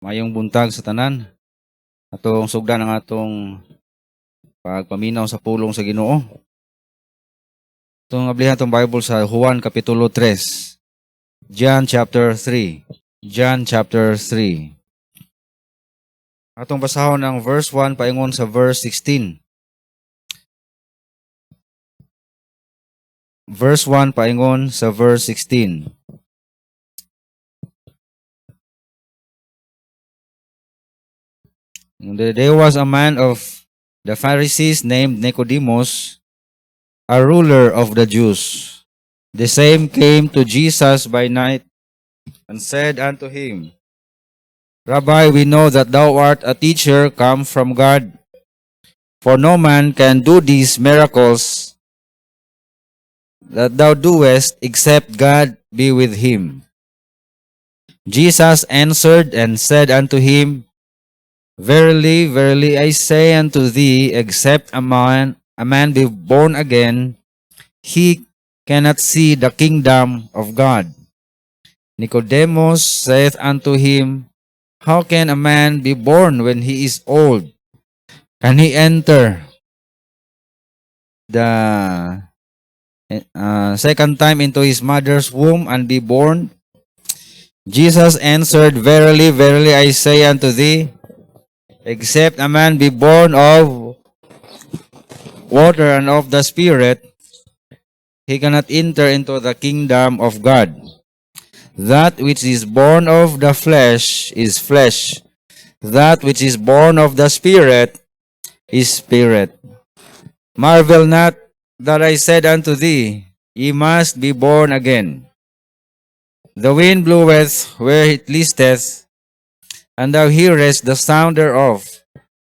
Mayong buntag sa tanan. Atong sugdan ang atong pagpaminaw sa pulong sa Ginoo. Atong ablihan atong Bible sa Juan kapitulo 3. John chapter 3. John chapter 3. Atong basahon ang verse 1 paingon sa verse 16. Verse 1 paingon sa verse 16. There was a man of the Pharisees named Nicodemus, a ruler of the Jews. The same came to Jesus by night and said unto him, "Rabbi, we know that thou art a teacher come from God, for no man can do these miracles that thou doest except God be with him." Jesus answered and said unto him, "Verily, verily, I say unto thee, except a man be born again, he cannot see the kingdom of God." Nicodemus saith unto him, "How can a man be born when he is old? Can he enter the second time into his mother's womb and be born?" Jesus answered, "Verily, verily, I say unto thee, except a man be born of water and of the Spirit, he cannot enter into the kingdom of God. That which is born of the flesh is flesh. That which is born of the Spirit is spirit. Marvel not that I said unto thee, 'Ye must be born again.' The wind bloweth where it listeth, and thou hearest the sound thereof,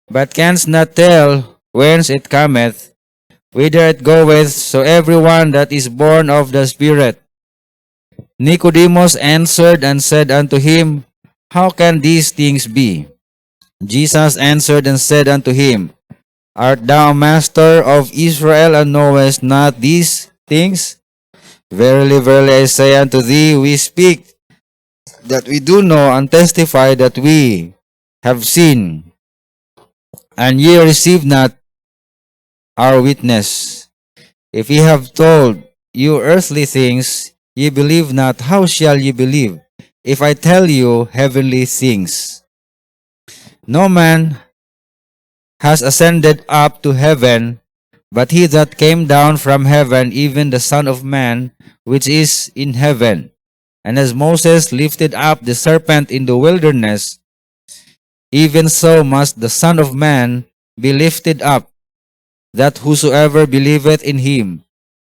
but canst not tell whence it cometh, whither it goeth, so every one that is born of the Spirit." Nicodemus answered and said unto him, "How can these things be?" Jesus answered and said unto him, "Art thou a master of Israel and knowest not these things? Verily, verily, I say unto thee, we speak that we do know and testify that we have seen, and ye receive not our witness. If we have told you earthly things, ye believe not, how shall ye believe if I tell you heavenly things? No man has ascended up to heaven, but he that came down from heaven, even the Son of Man, which is in heaven. And as Moses lifted up the serpent in the wilderness, even so must the Son of Man be lifted up, that whosoever believeth in him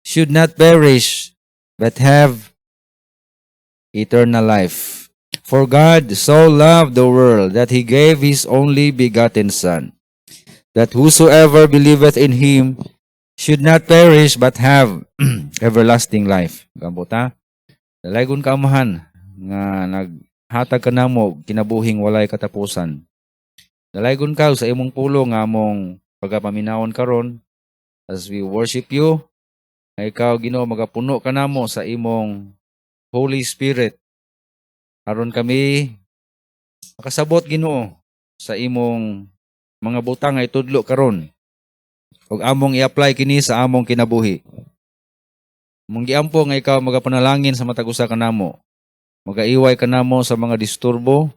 should not perish, but have eternal life. For God so loved the world that he gave his only begotten Son, that whosoever believeth in him should not perish but have everlasting life." Gambot ha. Dalaygon ka, Amahan, nga naghatag ka namo kinabuhing walay katapusan. Dalaygon ka sa imong pulong nga among pagapaminawon karon as we worship you, nga ikaw, Ginoo, magapuno ka namo sa imong Holy Spirit aron kami makasabot, Ginoo, sa imong mga butang nga itudlo karon ug among i-apply kini sa among kinabuhi. Among giampo nga ikaw magapanalangin sa matag usa kanamo. Magaiway kanamo sa mga disturbo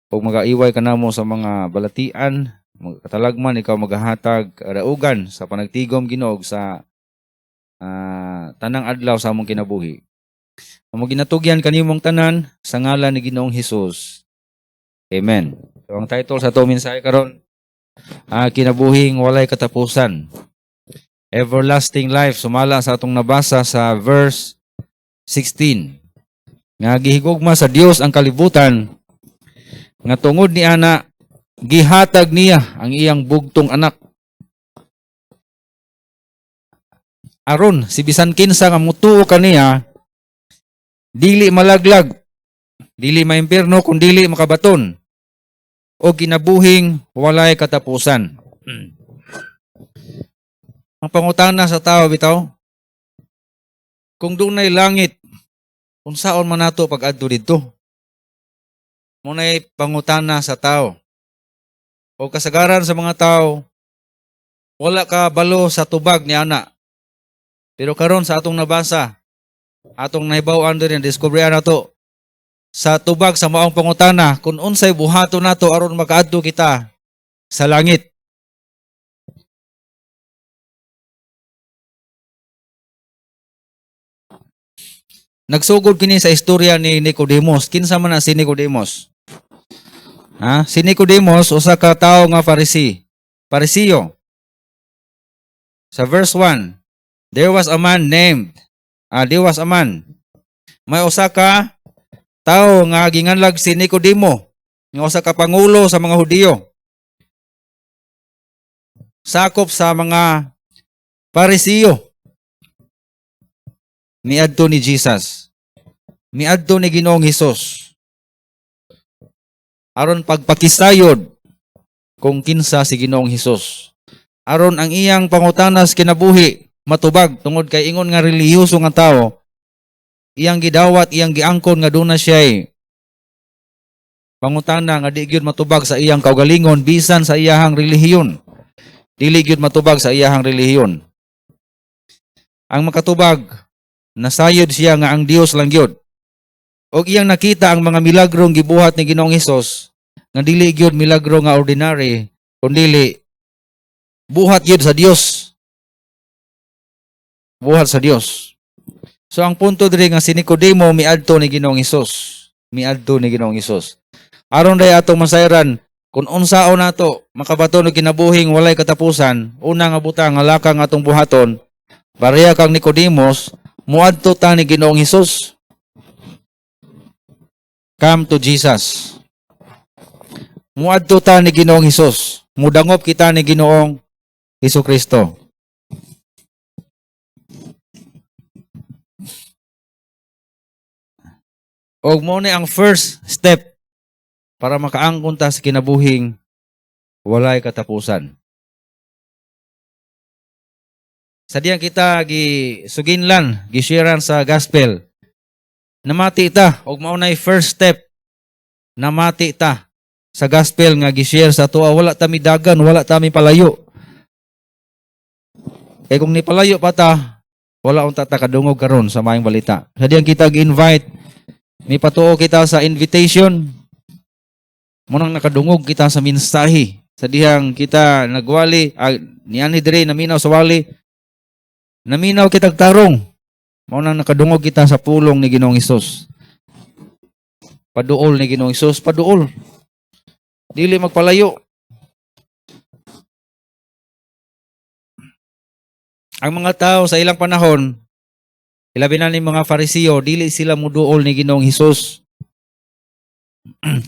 ug magaiway kanamo sa mga balatian, mga katalagman. Ikaw magahatag kadaugan sa panagtigom, Ginoo, sa tanang adlaw sa among kinabuhi. Among ginatugyan kanimong tanan sa ngalan ni Ginoong Hesus. Amen. So ang title sa atong mensahe karon, kinabuhing walay katapusan. Everlasting life, sumala sa atong nabasa sa verse 16. Nga gihigugma sa Dios ang kalibutan nga tungod ni ana gihatag niya ang iyang bugtong anak aron si bisan kinsa nga mutuo kaniya dili malaglag, dili maimpierno, kun dili makabaton og kinabuhing walay katapusan. Ang pangutana sa tao bitaw, kung dunay langit, unsaon man nato pag-adto didto? Mao nay pangutana sa tao. O kasagaran sa mga tao, wala kabalo sa tubag ni ana. Pero karon sa atong nabasa, atong nahibaw-an diri, discovery nato sa tubag sa maong pangutana kung unsay buhaton nato aron makaadto kita sa langit. Nagsugod kini sa istorya ni Nicodemus. Kinsa man na si Nicodemus? Ha? Si Nicodemus usa ka tawo nga Farisi. Farisiyo. Sa verse 1, there was a man. May usa ka tawo nga ginganlag si Nicodemo, nga usa ka pangulo sa mga Hudiyo. Sakop sa mga Parisiyo. Miadto ni Jesus. Miadto ni Ginoong Hesus. Aron pagpakisayod kung kinsa si Ginoong Hesus. Aron ang iyang pangutanas kinabuhi matubag tungod kay ingon nga relihiyoso nga tawo, iyang gidawat, iyang giangkon nga duna siya pangutana nga di gyud matubag sa iyang kaugalingon bisan sa iyahang relihiyon. Dili gyud matubag sa iyahang relihiyon. Ang makatubag, nasayod siya nga ang Dios lang gyud. Og iyang nakita ang mga milagrong gibuhat ni Ginoong Hesus nga dili gyud milagro nga ordinary, kundili buhat gyud sa Dios. Buhat sa Dios. So ang punto diri nga si Nicodemo miadto ni Ginoong Hesus. Miadto ni Ginoong Hesus. Aron day atong masayran kung unsaon nato makabaton og kinabuhing walay katapusan, una nga butang nga lakang atong buhaton, pareha kang Nicodemus, muadto ta ni Ginoong Hesus. Come to Jesus. Muadto ta ni Ginoong Hesus. Mudangop kita ni Ginoong Hesus Kristo. Og mao ni ang first step para makaangkon ta sa kinabuhing walay katapusan. Sa diyang kita gi suginlan, gisharean sa gospel. Namati ta og mao nay first step. Namati ta sa gospel nga gi-share sa atoa, wala ta midagan, wala ta palayo. Kay kung nipalayo pa ta, wala unta ta kadungog karon sa maayong balita. Sa diyang kita gi-invite, mipatuo kita sa invitation, mao nang nakadungog kita sa mensahe. Sa dihang kita nagwali, niani diri naminaw sa wali, naminaw kitag tarong. Mao nang nakadungog kita sa pulong ni Ginoong Hesus. Paduol ni Ginoong Hesus, paduol. Dili magpalayo. Ang mga tao sa ilang panahon, ilabi na ni mga Farisiyo, dili sila muduol ni Ginoong Hesus.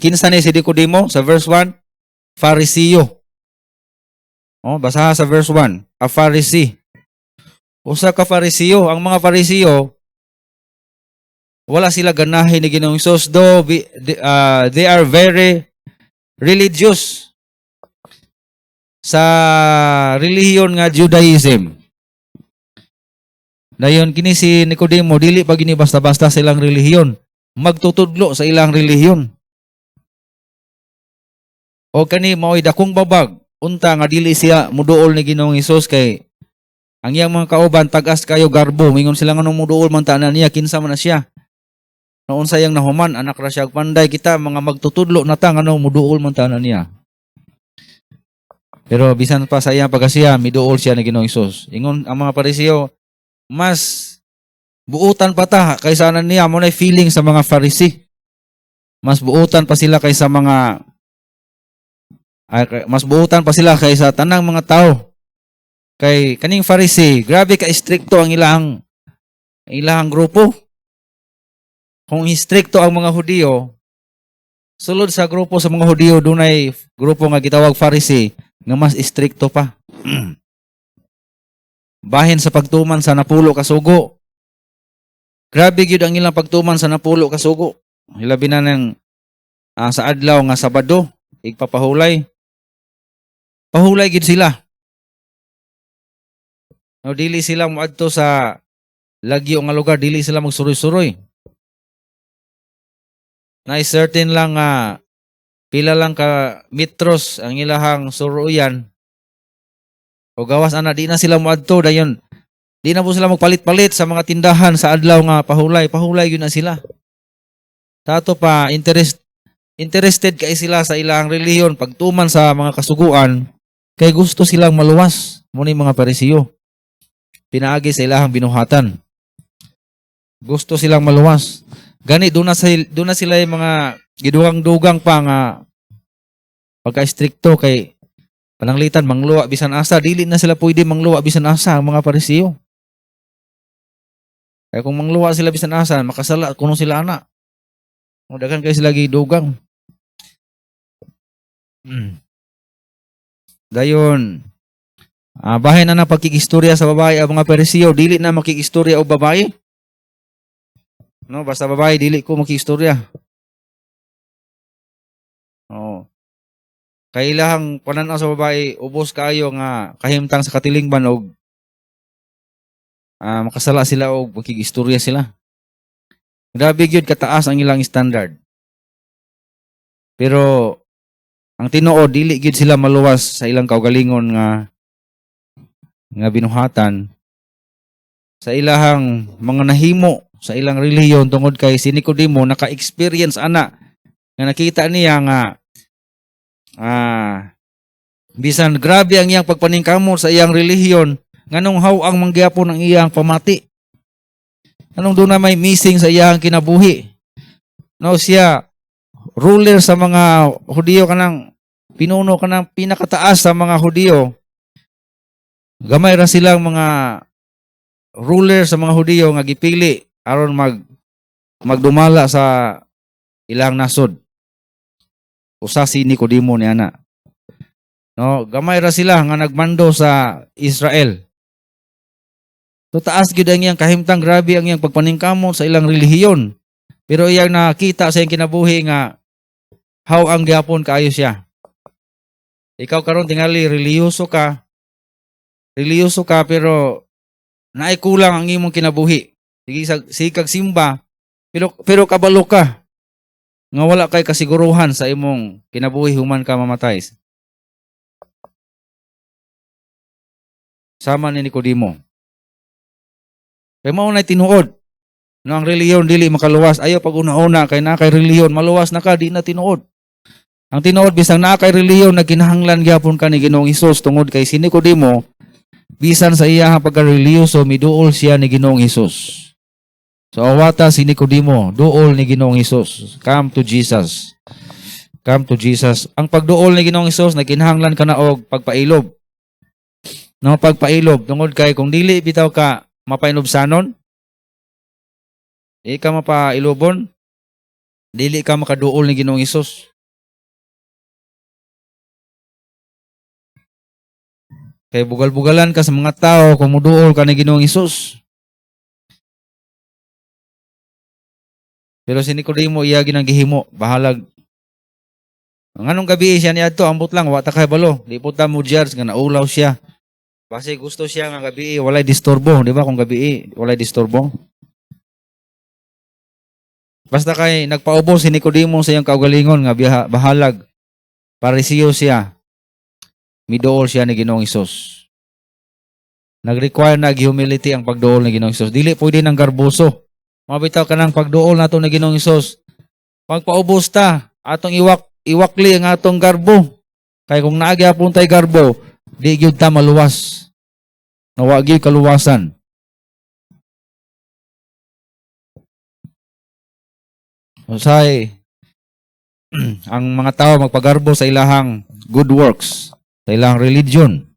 Kinsa ni si Nicodemo sa verse 1? Farisiyo. Oh, basaha sa verse 1. A Pharisee. Usa ka Farisiyo. Ang mga Farisiyo, wala sila ganahi ni Ginoong Hesus, though they are very religious sa relihiyon nga Judaism. Dayon kini si Nicodemo, dili pa gini basta-basta silang relihiyon, magtutudlo sa ilang relihiyon. O kani mao'y dakong babag unta nga dili siya muduol ni Ginoong Hesus kay ang iyang mga kauban tag-as kayo garbo, mingon sila, "Nganong muduol man ta na niya? Kinsa man na siya? Noon sayang nahuman, anak ra siya panday. Kita mga magtutudlo na ta, nganong muduol man ta na niya?" Pero bisan pa sa iyang pagkasiya, miduol siya ni Ginoong Hesus. Ingon ang mga Pariseo, mas buutan pa ta kaysa na niya. Mao na feeling sa mga Farisi. Mas buutan pa sila kaysa mga ay, mas buutan pa sila kaysa tanang mga tao. Kay kaning Farisi, grabe ka istrikto ang ilang grupo. Kung istrikto ang mga Hudiyo, sulod sa grupo sa mga Hudiyo dunay grupo nga gitawag Farisi nga mas istrikto pa. Bahin sa pagtuman sa 10 ka sugo. Grabe gyud ang ilang pagtuman sa 10 ka sugo. Hilabi na ng sa adlaw nga Sabado, igpapahulay. Pahulay gyud sila. No, dili sila moadto sa lagyo nga lugar, dili sila magsuroy-suroy. Na certain lang nga Pila lang ka metros ang ilahang suruyan. O gawas ana, di na sila moadto dayon. Di na po sila magpalit-palit sa mga tindahan sa adlaw nga pahulay, pahulay gyud na sila. Sa ato pa interested kay sila sa ilang relihiyon, pagtuman sa mga kasuguan, kay gusto silang maluwas mo ni mga Parisiyo. Pinaagi sa ilahang binuhatan. Gusto silang maluwas. Gani doon na sila yung mga gidugang-dugang pa nga pagka-strikto kay pananglitan mangluwa bisan asa, dili na sila pwede mangluwa bisan asa ang mga Parisiyo. Kaya kung mangluwa sila bisan asa, makasala kuno sila ana. O daghan kay sila gidugang. Dayon, bahin na na pagkikistorya sa babae ang mga Parisiyo, dili na makikistorya og babae. No, basta babae, dili ko makistorya. Oo. Kay ilahang pananaw sa babae, ubos kaayo nga kahimtang sa katilingban og makasala sila og makigistorya sila. Grabe gyud kataas ang ilang standard. Pero ang tinuod, dili gyud sila maluwas sa ilang kaugalingon nga binuhatan sa ilahang mga nahimo sa ilang relihiyon, tungod kay si Nicodemo naka-experience ana nga nakita niya nga bisan grabe ang iyang pagpaningkamot sa iyang relihiyon, nganong haw-ang mangyapon ang iyang pamati, anong doon na may missing sa iyang kinabuhi, no? Siya ruler sa mga Hudiyo, kanang pinuno, kanang pinakataas sa mga Hudiyo. Gamay ra silang mga ruler sa mga Hudiyo nga gipili aron magdumala sa ilang nasod. Usa si Nicodemo ni ana. No, gamay ra sila nga nagmando sa Israel. So taas gyud ang iyang kahimtang, grabe ang iyang pagpaningkamot sa ilang relihiyon. Pero iyang nakita sa iyang kinabuhi nga haw-ang gyapon kaayo siya. Ikaw karon tingali relihiyoso ka. Relihiyoso ka pero naay kulang ang imong kinabuhi. Sige sige kag simba pero kabalo ka nga wala kay kasiguruhan sa imong kinabuhi human ka mamatay. Sama ni Nicodemo. Kay mao na tinuod. No, ang relihiyon dili makaluwas. Ayo pag una-una kay naa kay relihiyon maluwas na ka, di na tinuod. Ang tinuod, bisan naa kay relihiyon, nagkinahanglan gyapon ka ni Ginoong Hesus, tungod kay si Nicodemo, bisan sa iyang pagka-relihiyoso, miduol siya ni Ginoong Hesus. So awata si Nicodemo, duol ni Ginoong Hesus. Come to Jesus. Come to Jesus. Ang pagduol ni Ginoong Hesus, nagkinahanglan ka na og pagpailob. No, pagpailob tungod kay kung dili bitaw ka mapainubsanon, di ka mapailobon, dili ka makaduol ni Ginoong Hesus. Kay bugal-bugalan ka sa mga tao kung muduol ka ni Ginoong Hesus. Pero si Nicodemo iya ginang gihimo, bahalag. Nganong gabi siya niadto, ambot lang wa ta kay balo. Di po ta mo judge nga naulaw siya. Basi gusto siya nga gabi walay disturbo, di ba? Kung gabi walay disturbo. Basta kay nagpaubos si Nicodemo sa iyang kaugalingon nga bahalag Parisiyo siya. Miduol siya ni Ginoong Hesus. Nag-require na humility ang pagduol ni Ginoong Hesus. Dili pwede ng garboso. Mabitaw ka ng pagduol nato ni Ginoong Hesus. Pagpaubos ta, atong iwakli ang atong garbo. Kay kung naagyapon tay garbo, di gyud ta maluwas. Nawa gyud kaluwasan. Usay, ang mga tao magpagarbo sa ilahang good works, sa ilahang religion.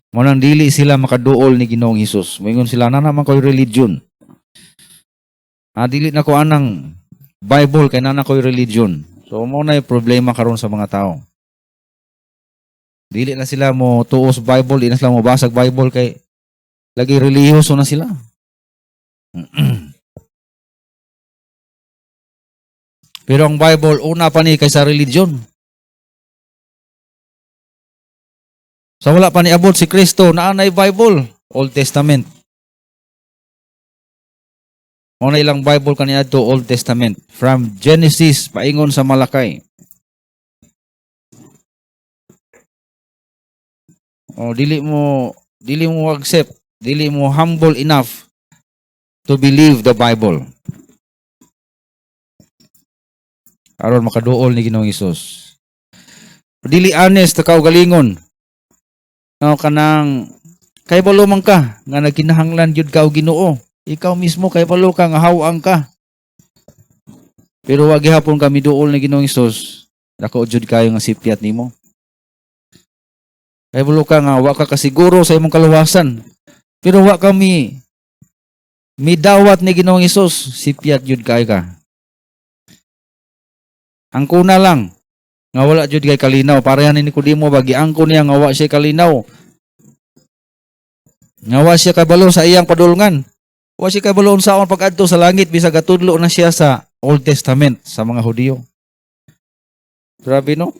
Mao nang dili sila makaduol ni Ginoong Hesus. Moingon sila, na naman ko'y religion. Dili na ko anang Bible kay na ko'y religion. So mao na yung problema karon sa mga tao. Dili na sila mo tuo sa Bible, di na sila mo basag Bible kay lagi relihiyoso na sila. Pero ang Bible una pa ni kaysa religion. Sa wala pa ni abot si Kristo, naa nay Bible, Old Testament. Mao na ilang Bible kaniadto, Old Testament, from Genesis paingon sa Malakay. O dili mo accept, dili mo humble enough to believe the Bible aron makaduol ni Ginoong Hesus. Dili honest sa kaugalingon. No, kanang kay balo man ka nga nagkinahanglan gyud ka og Ginoo. Ikaw mismo kay balo ka nga haw-ang ka. Pero wa gihapon ka miduol ni Ginoong Hesus, dako jud kayo nga sipyat nimo. Kay balo ka nga wa ka kasiguro sa imong kaluwasan. Pero wa ka mi midawat ni Ginoong Hesus, sipyat jud kay ka. Ang kuna lang nga wala jud kay kalinaw. Pareha ni Nicodemo ba, giangkon niya nga wa siya kalinaw. Nga wa siya kabalo sa iyang padulngan. Wa siya kabalo unsaon pag-adto sa langit bisag gatudlo na siya sa Old Testament sa mga Hudiyo. Grabe, no?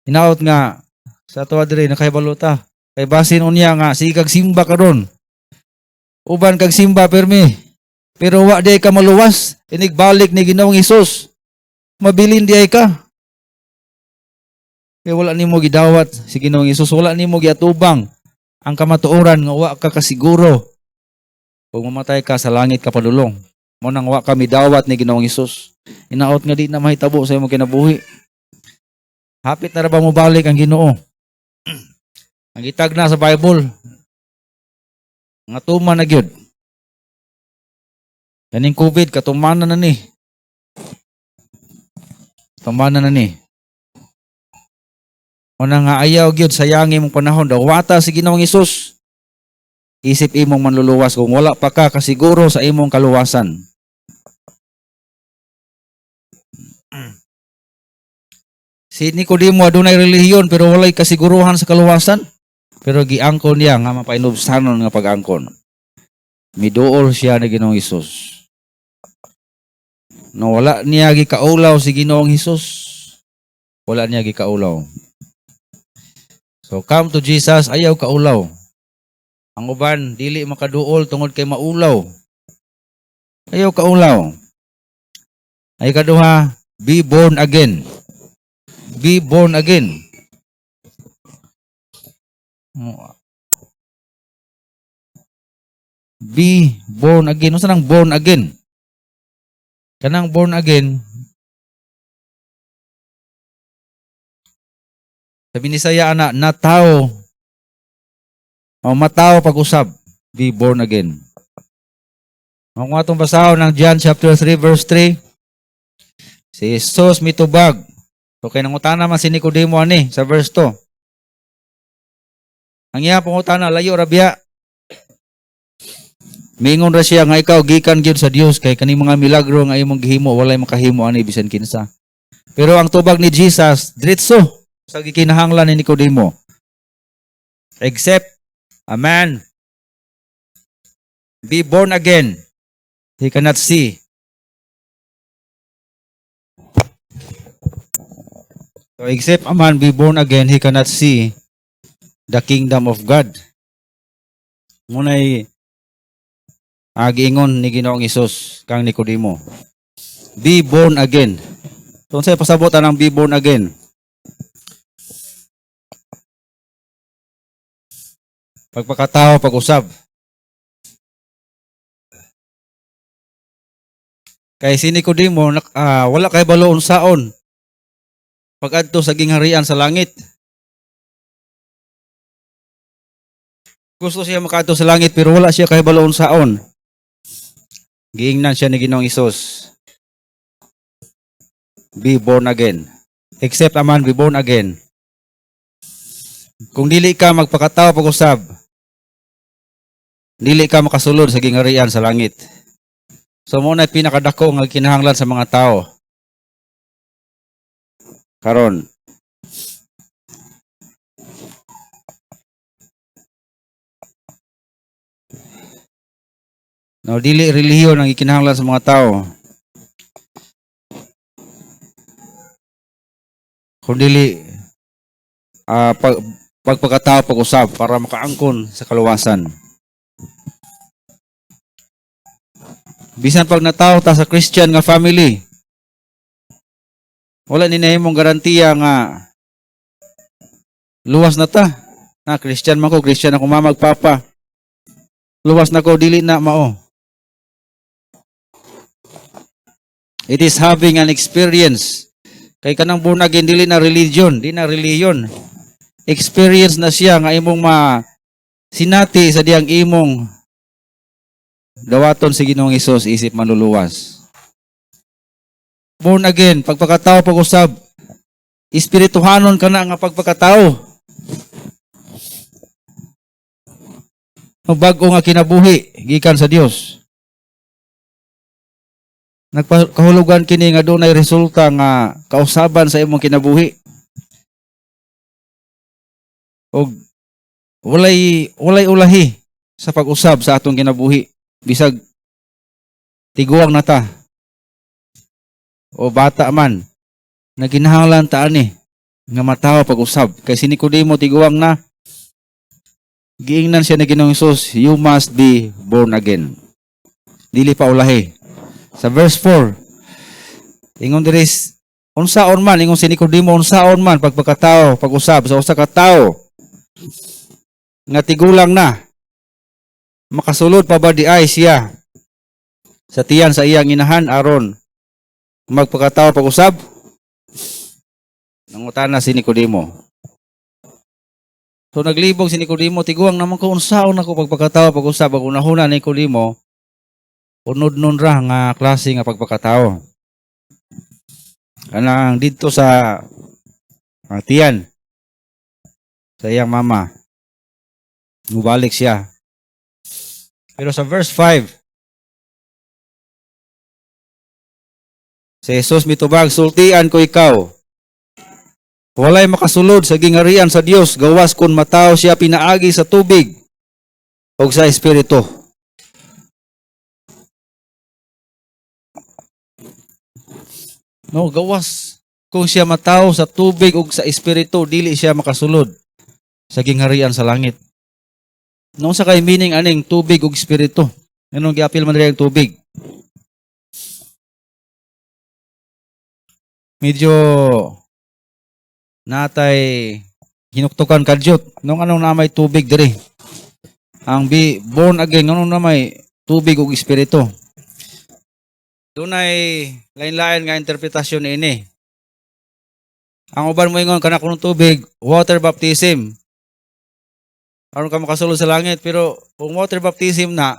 Hinaot nga sa ato diri nakahibalo ta. Kay basin unya nga sige kag simba karon. Uban kag simba permi. Pero wa di ka maluwas, inigbalik ni Ginoong Hesus, mabilin di ay ka. Kay wala nimo gidawat si Ginoong Hesus, wala nimo giatubang ang kamatuoran nga wa ka kasiguro kung mamatay ka, sa langit ka padulong. Mao nang wa ka midawat ni Ginoong Hesus. Hinaot nga di na mahitabo sa imong kinabuhi. Hapit na ra ba mobalik ang Ginoo? Ang gitag na sa Bible nga tuman na gyud. Kaning COVID, katumanan na ni. Tumanan na ni. Una nga ayaw gyud sayangi imong panahon, dawata si Ginoong Hesus isip imong manluluwas kung wala pa ka kasiguro sa imong kaluwasan. Si Nicodemo adunay relihiyon pero walay kasiguruhan sa kaluwasan. Pero giangkon niya nga mapainubsanon nga pag-angkon. Miduol siya ni Ginoong Hesus. No, wala niya gikaulaw si Ginoong Hesus. Wala niya gikaulaw. So come to Jesus, ayaw kaulaw. Ang uban dili makaduol tungod kay maulaw. Ayaw kaulaw. Ay kaduha, be born again. Be born again. Be born again. Unsa nang born again? Kanang born again, sa Binisaya ana, natawo o matawo pag-usab, be born again. Kung atong basahon ng John chapter 3 verse 3, si Jesus mitubag. So kay nangutana man si Nicodemo ani sa verse 2. Ang iya pangutana, layo ra biya. Mingon ra siya nga ikaw gikan gyud sa Dios kay kaning mga milagro nga imong gihimo, walay makahimo ani bisan kinsa. Pero ang tubag ni Jesus diretso sa gikinahanglan ni Nicodemo. Except a man be born again, he cannot see. So except a man be born again, he cannot see the kingdom of God. Muna'y giingon ni Ginoong Hesus kang Nicodemo. Be born again. So unsay pasabot anang be born again? Pagpakatao pag-usab. Kay si Nicodemo wala kay balo unsaon pag-adto sa gingharian sa langit. Gusto siya makaadto sa langit pero wala siya kahibalo unsaon. Giingnan siya ni Ginoong Hesus. Be born again. Except a man be born again. Kung dili ka magpakatao pag-usab, dili ka makasulod sa gingharian sa langit. So mao na pinakadako nga kinahanglan sa mga tao karon. No, dili relihiyon ang ikinahanglan sa mga tao. Kung dili pagpakatao pag-usab para makaangkon sa kaluwasan. Bisan pag natawo ta sa Christian nga family, wala ni nahimong garantiya nga luwas na ta. Na Christian man ko, Christian ako mama ug papa. Luwas na ko, dili na mao. It is having an experience. Kay kanang born again, dili na religion, di na religion. Experience na siya nga imong ma sinati sa diyang imong dawaton si Ginoong Hesus isip manluluwas. Born again, pagpakatao pag-usab, espirituhanon ka na nga pagpakatao. Bag-o nga kinabuhi gikan sa Dios. Nagpakahulugan kini nga dunay resulta nga kausaban sa imong kinabuhi. Og walay ulahi sa pag-usab sa atong kinabuhi bisag tiguang na ta o bata man, naginahanglan ta ani nga matawo pag-usab. Kay si Nicodemo, tiguang na, giingnan siya ni Ginoong Hesus, "You must be born again." Dili pa ulahi. Sa verse 4, ingon diri, unsaon man, ingon si Nicodemo, unsaon man pagpakatao pag-usab sa usa ka tawo nga tigulang na? Makasulod pa ba di ay siya sa tiyan sa iyang inahan aron magpakatao pag-usab? Nangutana si Nicodemo. So naglibog si Nicodemo, tiguang naman ko, unsaon ako pagpakatao pag-usab? Ang unahuna ni Nicodemo, unod nun ra nga klase nga pagpakatao. Kanang didto sa tiyan sa iyang mama. Mubalik siya. Pero sa verse 5, si Jesus mitubag, "Sultian ko ikaw, walay makasulod sa gingarian sa Dios gawas kung matawo siya pinaagi sa tubig o sa Espiritu." No, gawas kung siya matawo sa tubig o sa Espiritu, dili siya makasulod sa gingharian sa langit. No, sa kay meaning aning tubig ug espiritu? Anong giapil man diri ang tubig? Medyo natay hinuktukan kadyot. Nung anong na may tubig diri? Ang be born again, anong na may tubig ug espiritu? Dunay lain-lain nga interpretasyon ini. Ang uban mo ingon kana kunong tubig, water baptism. Aron ka makasulod sa langit, pero kung water baptism na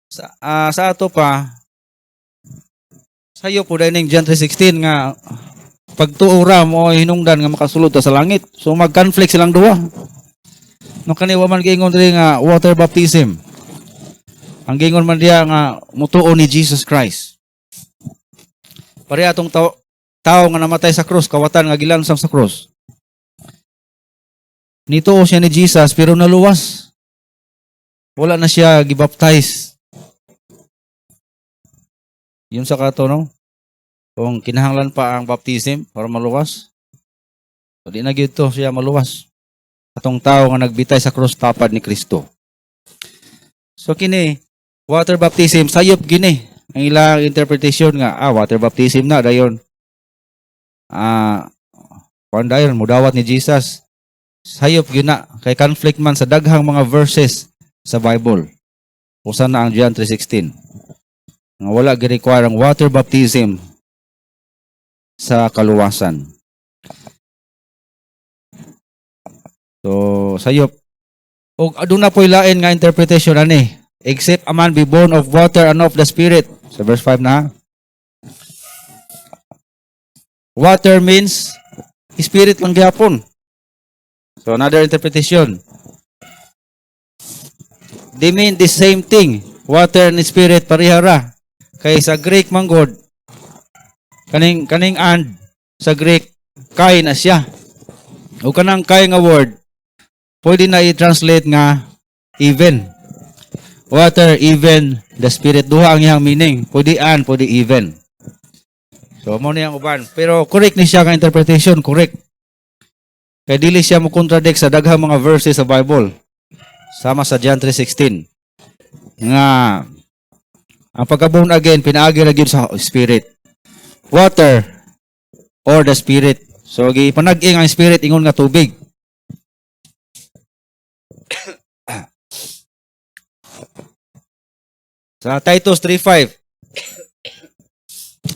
sa ato pa sayo po ning John 3:16 nga pagtuo ra mo ay hinungdan nga makasulod ta sa langit. So mag-conflict silang duha. No kani wa man giingon diri nga water baptism. Ang giingon man diya nga mutuo ni Jesus Christ. Pareha atong tao nga namatay sa krus, kawatan nga gilansang sa krus. Nituo siya ni Jesus pero naluwas. Wala na siya gibaptize. Yun sa kato, no? Kung kinahanglan pa ang baptism para maluwas. So, di na gyud to siya maluwas. Atong tao nga nagbitay sa krus tapad ni Kristo. So kini, water baptism, sayop gini ang ilang interpretation nga water baptism na dayon. Kuan dayon mudawat ni Jesus. Sayop gyud na kay conflict man sa daghang mga verses sa Bible. Usa na ang John 3:16. Nga wala gi-require ang water baptism sa kaluwasan. So sayop. Og aduna po'y lain nga interpretation ani. Except a man be born of water and of the Spirit. Sa verse 5 na. Water means spirit lang gyapon. So another interpretation. They mean the same thing. Water and spirit pareha ra. Kay sa Greek man god, kaning and sa Greek kai na siya. O kanang kai nga word pwede na i-translate nga even. Water, even, the spirit, duha ang iyang meaning. Pwede and, pwede even. So mo ni ang uban. Pero correct ni siya nga interpretation, correct. Kay dili siya mo contradict sa daghang mga verses sa Bible. Sama sa John 3:16. Nga ang pagka-born again pinaagi ra gyud sa spirit. Water or the spirit. So gipanag-ing ang spirit ingon nga tubig. Sa Titus 3:5.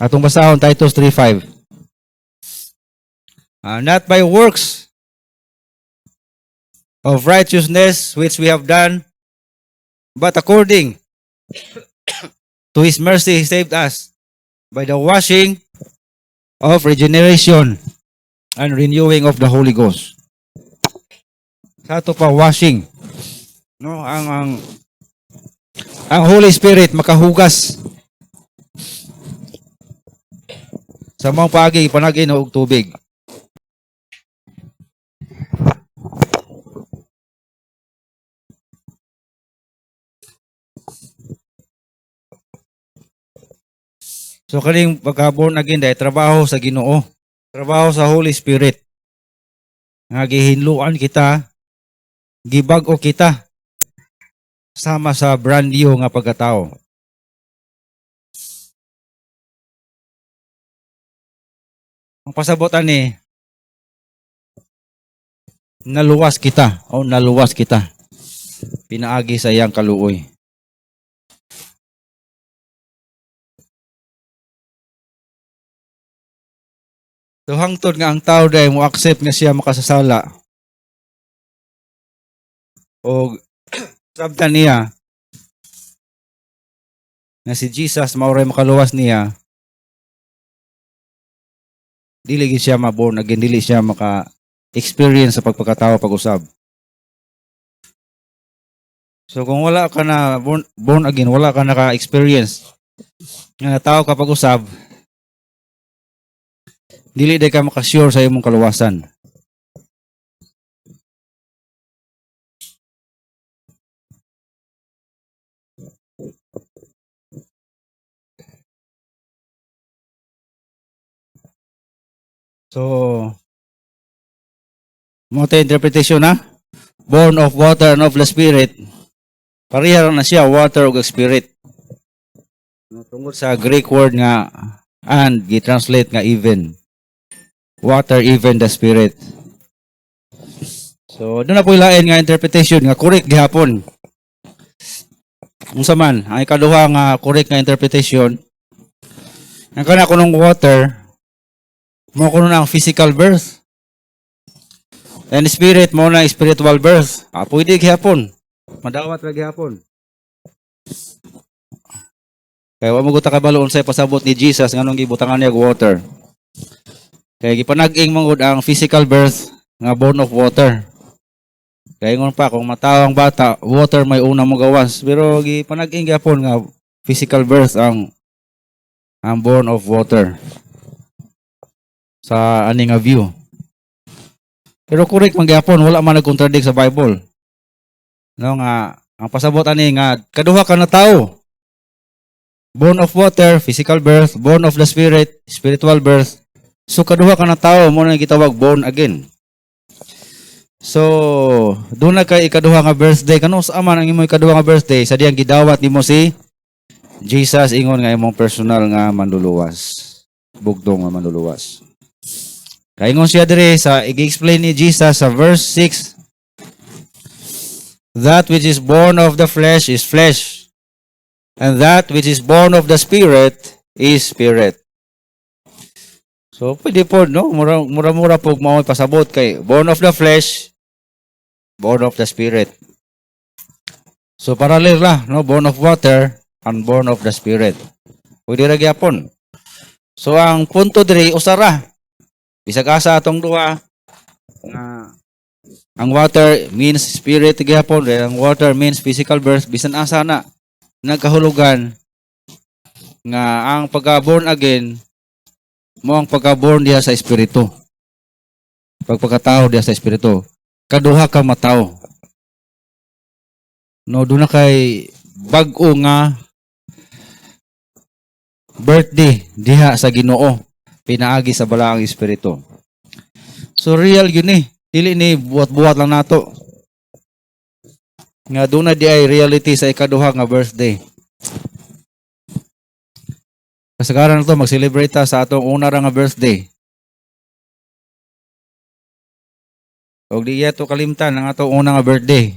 Atong basahon Titus 3:5. Not by works of righteousness which we have done, but according to His mercy He saved us by the washing of regeneration and renewing of the Holy Ghost. Sa ato pa washing, no, ang Holy Spirit makahugas sa mga paagi panag-in og tubig. So kaning pagka-born again dahil trabaho sa Ginoo, trabaho sa Holy Spirit. Nga gihinluan kita, gibag-o kita sama sa brand new nga pagkatao. Ang pasabot ani, naluwas kita o naluwas kita pinaagi sa iyang kaluoy. So hangtod nga ang tao dahil mo accept nga siya makasasala o sabtan niya nga si Jesus mao ray makaluwas niya, dili gid siya ma-born again, dili siya maka-experience sa pagpakatao pag-usab. So kung wala ka na born again, wala ka naka-experience nga tao ka pag-usab, dili day ka makasure sa imong kaluwasan. So, mo interpretation na born of water and of the Spirit. Pareha na siya, water ug spirit. No, tungod sa Greek word nga and gi-translate nga even. Water, even the Spirit. So, doon na po ilain nga interpretation nga correct gihapon. Unsa man, ang ikaduha nga correct nga interpretation, ang kana kunong water, mo kuno na ang physical birth. And spirit mo na spiritual birth. Ah, pwede gihapon. Madawat ra gihapon. Kaya wa mo gud ta kabalo unsay pasabot ni Jesus nganong gibutangan niya og water. Kaya gipanag-ing man gud ang physical birth nga born of water. Kaya ingon pa kung matawo ang bata, water may una mo gawas. Pero gipanag-ing gyapon nga physical birth ang born of water sa ani nga view. Pero correct man gyapon, wala man nag-contradict sa Bible. No nga ang pasabot ani nga kaduha ka na tawo. Born of water, physical birth, born of the Spirit, spiritual birth. So kaduha ka na tawo mo na gitawag born again. So, doon na kay ikaduha nga birthday. Kano sa man ang imong ikaduha nga birthday? Sa diyang gidawat nimo si Jesus ingon nga imong personal nga manluluwas. Bugtong nga manluluwas. Kaingon siya dire sa i-explain ni Jesus sa verse 6. That which is born of the flesh is flesh, and that which is born of the Spirit is spirit. So pwede po, no? Mura-mura po mao pasabot kay born of the flesh, born of the Spirit. So parallel ra, no? Born of water and born of the Spirit. Pwede ra gyapon. So ang punto diri usa ra. Bisag asa atong duha nga ang water means spirit gyapon, ang water means physical birth, bisan asa na nagkahulugan nga ang pagka-born again mo ang pagka-born diha sa espiritu. Pagpakatao diha sa espiritu. Kaduha ka matawo. No, doon na kay bag-o nga birthday diha sa Ginoo pinaagi sa balaang espiritu. So real yun eh. Dili ni buhat-buhat lang nato. Nga doon na di ay reality sa ikaduha nga birthday. Kasagaran na to, mag-celebrate ta sa atong una ra nga birthday. Og di to kalimtan ang atong una nga birthday.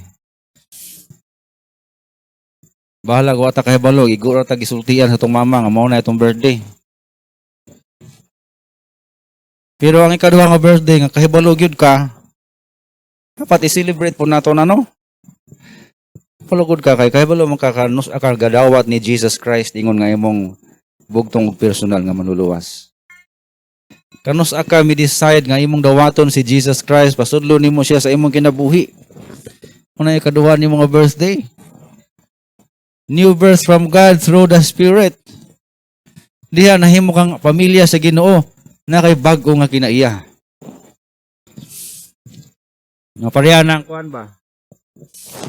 Bahala wa ta kahibalo, igo ra ta gisultian sa atong mama nga mao na itong birthday. Pero ang ikaduha nga birthday nga kahibalo gyud ka, dapat i-celebrate po nato na, no? Palugod ka kay kahibalo man ka kanus ka gadawat ni Jesus Christ ingon nga imong bugtong ug personal nga manluluwas. Kanus ka mi decide nga imong dawaton si Jesus Christ, pasudlo nimo siya sa imong kinabuhi. Una, ikaduha nimo nga birthday. New birth from God through the Spirit. Diha nahimo kang pamilya sa Ginoo na kay bag-o nga kinaiya. Nga pareha na ang kuan ba?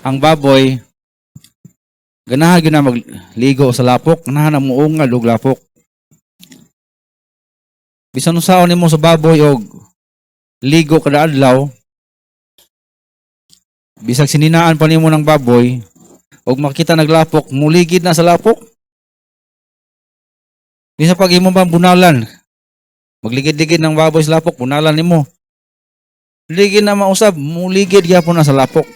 Ang baboy ganahan gyud na magligo sa lapok, ganahan na muungal og lapok. Bisan unsaon nimo sa baboy og ligo kada adlaw, bisag sininaan pa nimo ng baboy, og makita naglapok, muligid na sa lapok. Bisa pag imo bang bunalan, magligid-ligid ng baboy sa lapok, bunalan nimo. Ligid na mausab, muligid gyapon na sa lapok.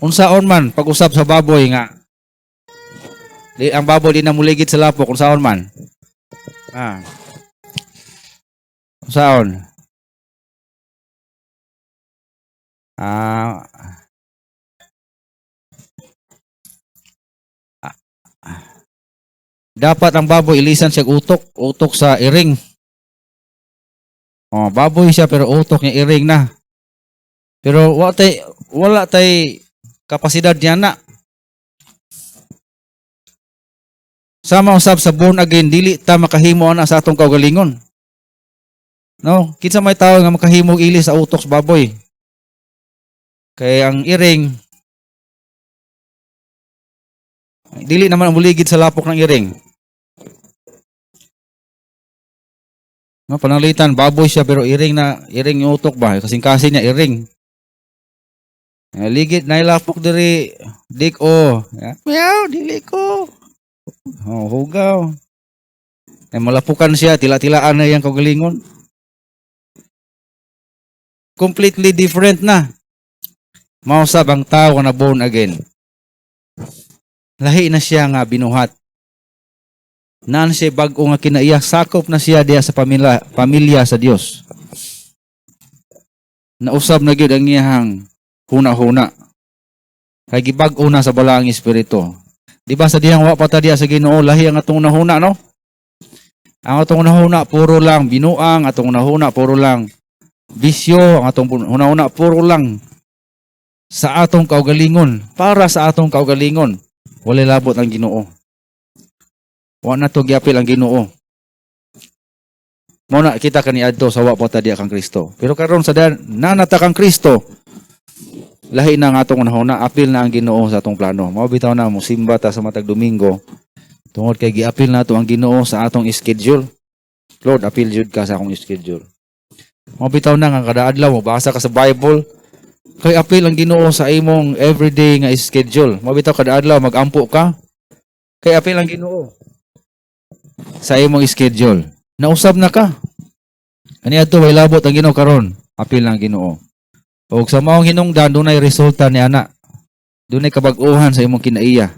Unsaon man pag-usab sa baboy nga di, ang baboy di na muligid sa lapok, unsaon man? Ah. Unsaon? Ah. Dapat ang baboy ilisan siya utok, utok sa iring. Oh, baboy siya pero utok niya iring na. Pero wala tay kapasidad niya na. Sama usab sa born again, dili ta makahimo ana sa atong kaugalingon. No, kinsa may tawo nga makahimo ilis sa utok sa baboy? Kay ang iring dili naman ang muligid sa lapok ng iring. No, pananglitan baboy siya pero iring na iring yung utok ba? Kasing-kasi niya iring. Ligid na ilapok diri dik o. Meow, dili ko. Oh, hugaw. Ay malapukan siya, tila-tilaan na iyang kaugalingon. Completely different na. Mausab ang tao na born again. Lahi na siya nga binuhat. Naan siya bag-o nga kinaiya, sakop na siya diya sa pamilya sa Dios. Nausab na gyud ang iyang huna-huna. Kay gibag-o na sa balaang espiritu. Di ba sa dihang wa pa ta diya sa Ginoo, lahi ang atong hunahuna, no? Ang atong hunahuna puro lang binuang, atong hunahuna puro lang bisyo, ang atong hunahuna puro lang sa atong kaugalingon, para sa atong kaugalingon. Walay labot ang Ginoo. Wa na to giapil ang Ginoo. Mao na kita kaniadto sa wa pa ta diya kang Kristo. Pero karon sa nanata kang Kristo, lahi na ang atong hunahuna, apil na ang Ginoo sa atong plano. Mao bitaw na mosimba ta sa matag Domingo tungod kay giapil nato ang Ginoo sa atong schedule. Lord, apil jud ka sa akong schedule. Mao bitaw na nga kada adlaw mobasa ka sa Bible kay apil ang Ginoo sa imong everyday nga schedule. Mao bitaw kada adlaw magampo ka kay apil ang Ginoo sa imong schedule. Nausab na ka. Kaniadto way labot ang Ginoo karon, apil ang Ginoo. Og sa maong hinungdan dunay resulta ni ana. Dunay kabag-ohan sa imong kinaiya.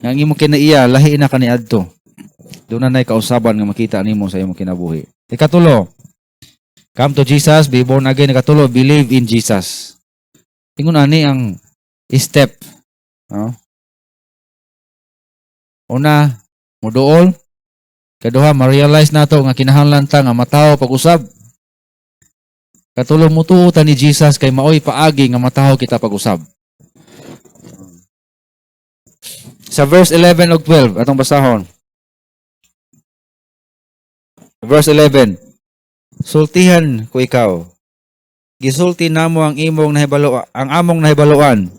Ang imong kinaiya lahi na kaniadto. Doon na kausaban nga makita nimo sa imong kinabuhi. Ikatulo, come to Jesus, be born again. Ikatulo, believe in Jesus. Ingon ani ang step. No? Una, muduol. Kaduha, ma-realize nato nga kinahanglan ta nga matawo pag-usab. Katulo, mutuo ta ni Jesus kay maoy paagi nga matawo kita pag-usab. Sa verse 11 ug 12, atong basahon. Verse 11. Sultihan ko ikaw. Gisulti namo ang imong nahibalo, ang among nahibaluan.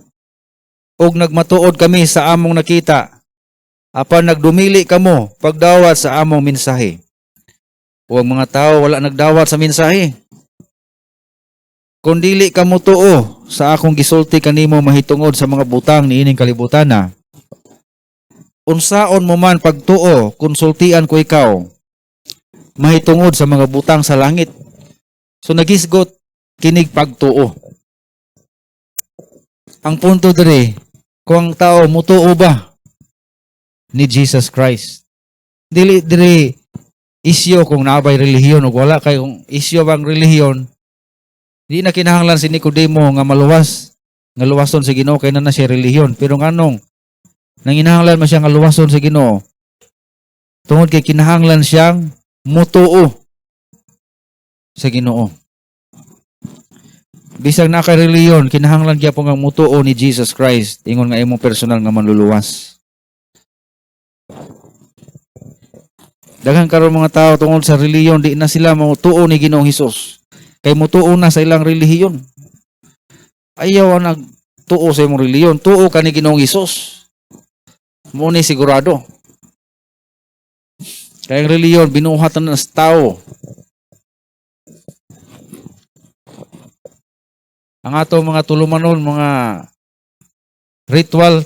Ug nagmatuod kami sa among nakita. Apan nagdumili kamo pagdawat sa among mensahe. O ang mga tao wala nagdawat sa mensahe. Kung dili kamo tuo sa akong gisulti kanimo mahitungod sa mga butang niining kalibutan na, unsaon mo man pagtuo, konsultian ko ikaw mahitungod sa mga butang sa langit. So nagisgot Kinig pagtuo. Ang punto diri, kung ang tao mutuo ba ni Jesus Christ. Dili diri isyo kung naa bay relihiyon o wala, kay kung isyo bang relihiyon, di na kinahanglan si Nicodemo nga maluwas, nga luwason sa Ginoo, kay naa na siya relihiyon. Pero nganong nanginahanglan man siya nga luwason sa Ginoo? Tungod kay kinahanglan siyang mutuo sa Ginoo. Bisag naa kay relihiyon, kinahanglan gyapon nga mutuo ni Jesus Christ ingon nga imong personal nga manluluwas. Daghan karon mga tao, tungod sa relihiyon, di na sila mutuo ni Ginoong Hesus. Kay mutuo na sa ilang relihiyon. Ayaw ang nagtuo sa imong relihiyon, tuo ka ni Ginoong Hesus. Mao ni sigurado. Kay ang relihiyon binuhat na sa tao. Ang ato mga tulumanon, mga ritual,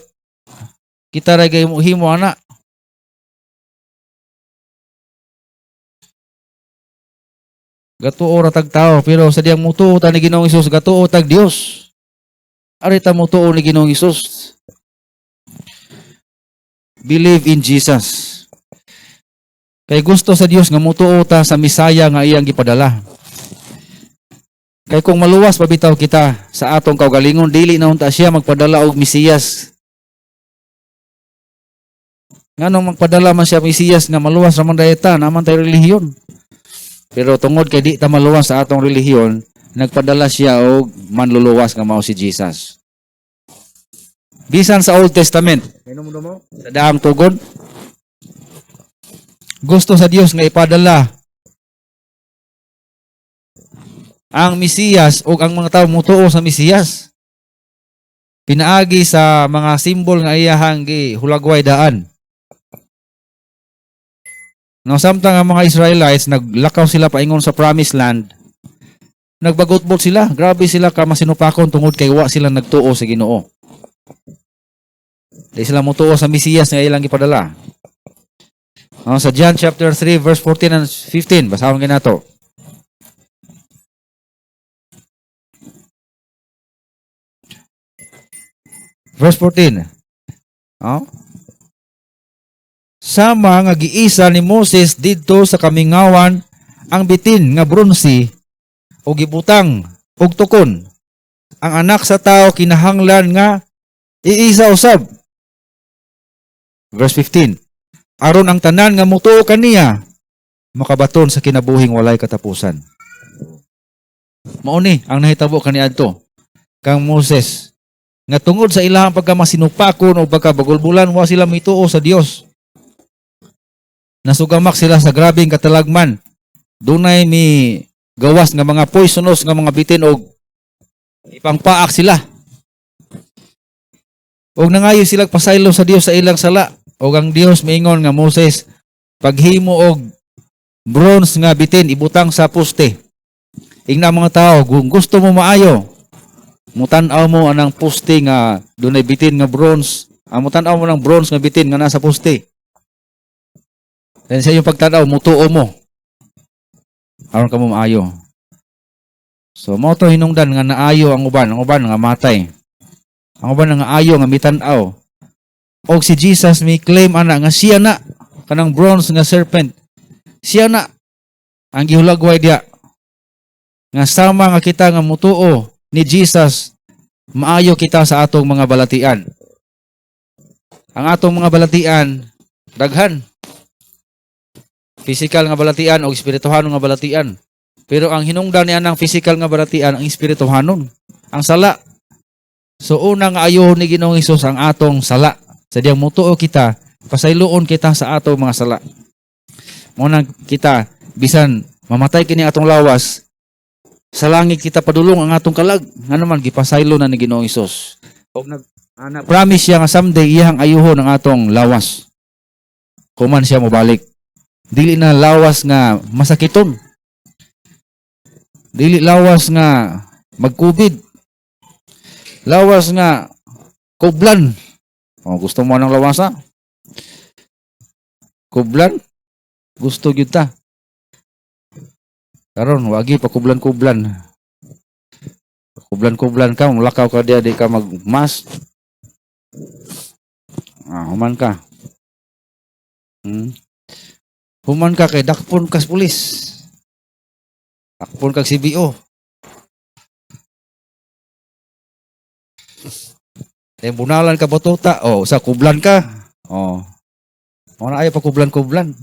kita ra gay himo ana. Gatuo ra tag tao, pero sa diyang mutuo ta ni Ginoong Hesus, gatuo tag Dios. Ari ta mutuo ni Ginoong Hesus. Believe in Jesus. Kay gusto sa Dios nga mutuo ta sa Misaya nga iyang gipadala. Kay kung maluwas pa bitaw kita sa atong kaugalingon, dili na unta siya magpadala og Mesiyas. Nganong magpadala man siya Mesiyas nga maluwas ra man dayta, naa man tay relihiyon. Pero tungod kay di ta maluwas sa atong relihiyon, nagpadala siya og manluluwas nga mao si Jesus. Bisan sa Old Testament, sa daang tugon, gusto sa Dios nga ipadala ang Mesiyas o ang mga tao mutuo sa Mesiyas. Pinaagi sa mga simbol nga iyahang gihulagway daan. No, samtang ang mga Israelites naglakaw sila paingon sa Promised Land, nagbagot-bot sila. Grabe sila ka masinupakon tungod kay wa sila nagtuo sa Ginoo. Di sila mutuo sa Mesiyas nga ilang gipadala. No, sa John chapter 3 verse 14 and 15, basahon ginato. Verse 14. No? Sama nga giisa ni Moses didto sa kamingawan ang bitin nga bronse o gibutang og tukon, ang Anak sa Tao kinahanglan nga iisa usab. Verse 15. Aron ang tanan nga mutuo kaniya makabaton sa kinabuhing walay katapusan. Mao ni ang nahitabo kaniadto kang Moses, nga tungod sa ilahang pagkamasinupakon o pagkabagulbulan, wa sila mituo sa Dios. Nasugamak sila sa grabeng katalagman. Dunay mi gawas nga mga poisonous nga mga bitin og ipangpaak sila. Og nangayo sila pasaylo sa Dios sa ilang sala. Og ang Dios miingon nga, "Moses, paghimo og bronze nga bitin, ibutang sa poste. Ingna mga tao, kung gusto mo maayo, mutan-aw mo anang poste nga dunay bitin nga bronze. Ang mutan-aw mo ng bronze nga bitin nga nasa poste. Then sa iyong pagtanaw, mutuo mo. Aron ka mo maayo." So mao to hinungdan nga naayo ang uban nga matay. Ang uban nga ayo nga mitan-aw. Og si Jesus mi claim ana nga siya na kanang bronze nga serpent. Siya na ang gihulagway diya. Nga sama nga kita nga mutuo ni Jesus, maayo kita sa atong mga balatian. Ang atong mga balatian daghan. Physical nga balatian o espirituhanon nga balatian. Pero ang hinungdan niya ng physical nga balatian, ang espirituhanon, ang sala. So una nga ayohon ni Ginoong Hesus ang atong sala. Sa diyang mutuo kita, pasayloon kita sa atong mga sala. Mao nang kita bisan mamatay kini atong lawas, sa langit kita padulong ang atong kalag. Ngano man gipasaylo na ni Ginoong Hesus. Og nag ana promise siya nga someday iyang ayuhon ang atong lawas. Kuman siya mobalik. Dili na lawas nga masakiton. Dili lawas nga magkubid. Lawas nga kublan. O, gusto mo ng lawasa? Kublan? Gusto gyud ta. Karon wagi pa kublan-kublan. Kublan-kublan ka, mulakaw ka diya, di ka mag-mask. Ah, human ka. Human ka kay dakpon ka sa pulis. Dakpon kag CBO. Eh, bunalan ka batuta. Oh, sa kublan ka. Oh. Mao na ayaw pa kublan-kublan.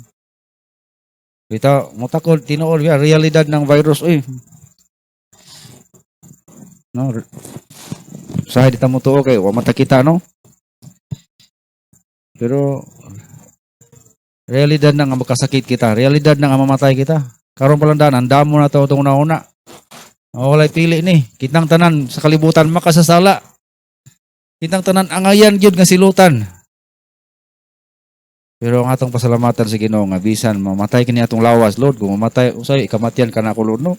Bitaw, mutakod tinuod ya realidad ng virus oy. No. Usahay di ta mo tuo kay wa man ta kita, no. Pero realidad na nga magkasakit kita, realidad na nga mamatay kita. Karon pa lang daan, ang damo na to itong una-una. Oh, walay pili ni. Kitang tanan sa kalibutan makasasala. Kitang tanan angayan gyud nga silutan. Pero ang atong pasalamatan sa Ginoo nga bisan mamatay kini atong lawas, Lord, kung mamatay usay ikamatian ka na ako, Lord, no.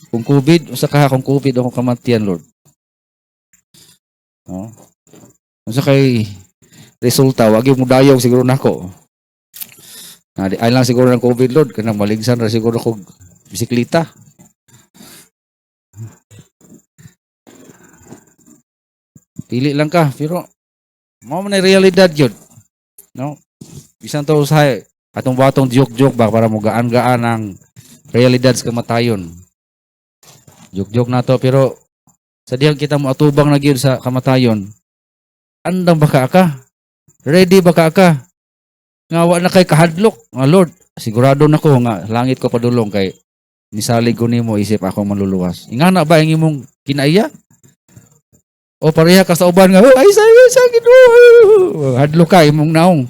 Kung COVID, usa ka kung COVID ako kamatian, Lord. No? Unsa kay resulta, wag yung mudayog siguro nako. Na di ay lang siguro ng COVID, Lord, kanang maligsan ra siguro ko bisikleta. Pili lang ka, pero mao man ay realidad yun. No? Bisan to usahay atong batong joke-joke ba para mo gaan-gaan ang realidad sa kamatayon. Joke-joke na to, pero sa dihang kita mo atubang na gyud sa kamatayon. Andam ba ka ka? Ready ba ka ka? Nga wa na kay kahadlok. Nga Lord, sigurado na ko nga langit ko padulong kay nisalig ko nimo isip akong manluluwas. Ingana ba ang imong kinaiya? O pareha ka sa uban nga, oh, ay sa sa Ginoo. Hadlok ka imong naong.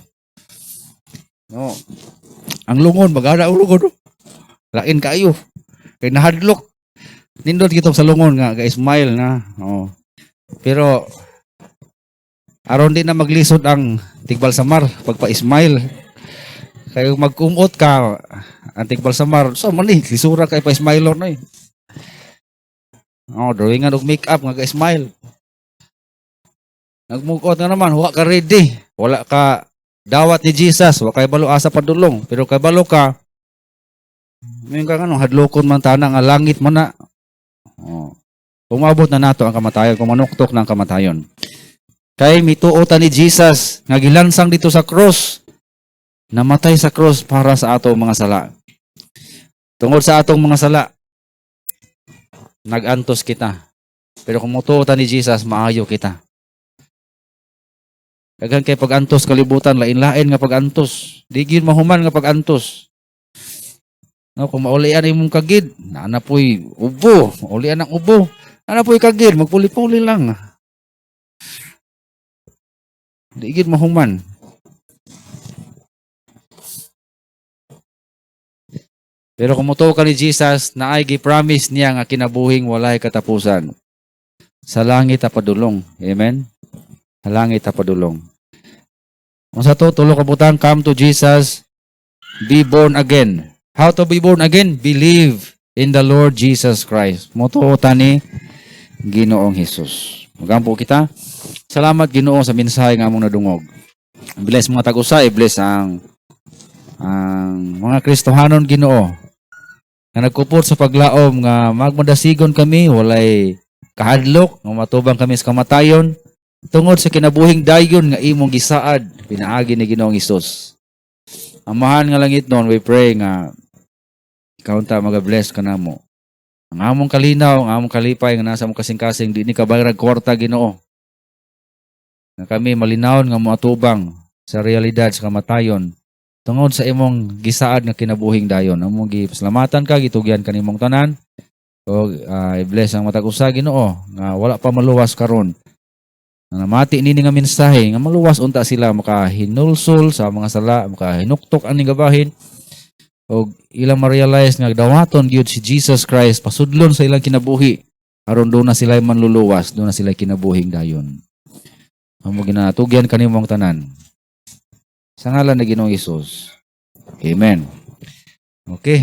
No. Ang lungon magana ang lungon. Lain kayo. Kay nahadlok. Nindot kita sa lungon nga ga-smile na. Oh. Pero aron di na maglisod ang tigbalsamar pagpa-smile. Kay magkumot ka ang tigbalsamar, so man ni lisura kay pa-smile na eh. Oh, drawingan og make-up nga ga-smile. Nagmukot nga naman, wa ka ready. Wala ka dawat ni Jesus, wa kay balo asa padulong, pero kay balo ka ngayon ka nga hadlokon man tana nga langit man na. Oh. Umabot na nato ang kamatayon, kung manuktok ng kamatayon. Kay mituo ta ni Jesus nga gilansang dito sa cross, namatay sa cross para sa atong mga sala. Tungod sa atong mga sala, nagantos kita. Pero kung mutuo ta ni Jesus, maayo kita. Daghan kay pag-antos kalibutan, lain-lain nga pag-antos. Di gyud mahuman nga pag-antos. No, kung maulian imong kagid, naa na po'y ubo, maulian ang ubo. Naa na po'y kagid, magpuli-puli lang. Di gyud mahuman. Pero kung mutuo ka ni Jesus, naay gi-promise niya nga kinabuhing walay katapusan. Sa langit padulong. Amen? Sa langit padulong. Unsa to, tulo ka butang, come to Jesus, be born again. How to be born again? Believe in the Lord Jesus Christ. Mutuo ta ni Ginoong Hesus. Magampo kita. Salamat Ginoo sa mensahe nga among nadungog. Bless mga tag-usa, i-bless ang mga Kristohanon Ginoo. Nga nagkupot sa paglaom nga magmadasigon kami, walay kahadlok, nga matubang kami sa kamatayon tungod sa kinabuhing dayon nga imong gisaad pinaagi ni Ginoong Hesus. Amahan nga langit noon, we pray nga ikaw unta maga-bless ka namo. Ang among kalinaw, ang among kalipay nga nasa among kasing-kasing di ni kabayrag kwarta Ginoo. Nga kami malinawon nga moatubang sa realidad sa kamatayon tungod sa imong gisaad nga kinabuhing dayon. Among gipasalamatan ka, gitugyan kanimong tanan. O i-bless ang matag usa Ginoo nga wala pa maluwas karon. Nga namati nini nga mensahe nga maluwas unta sila makahinulsol sa mga sala, makahinuktok aning gabahin og ilang ma-realize nga dawaton gyud si Jesus Christ pasudlon sa ilang kinabuhi aron doon na sila manluluwas, doon na sila kinabuhing dayon. Amo ginatugyan kanimo ang tanan. Sa ngalan ni Ginoong Hesus. Amen. Okay.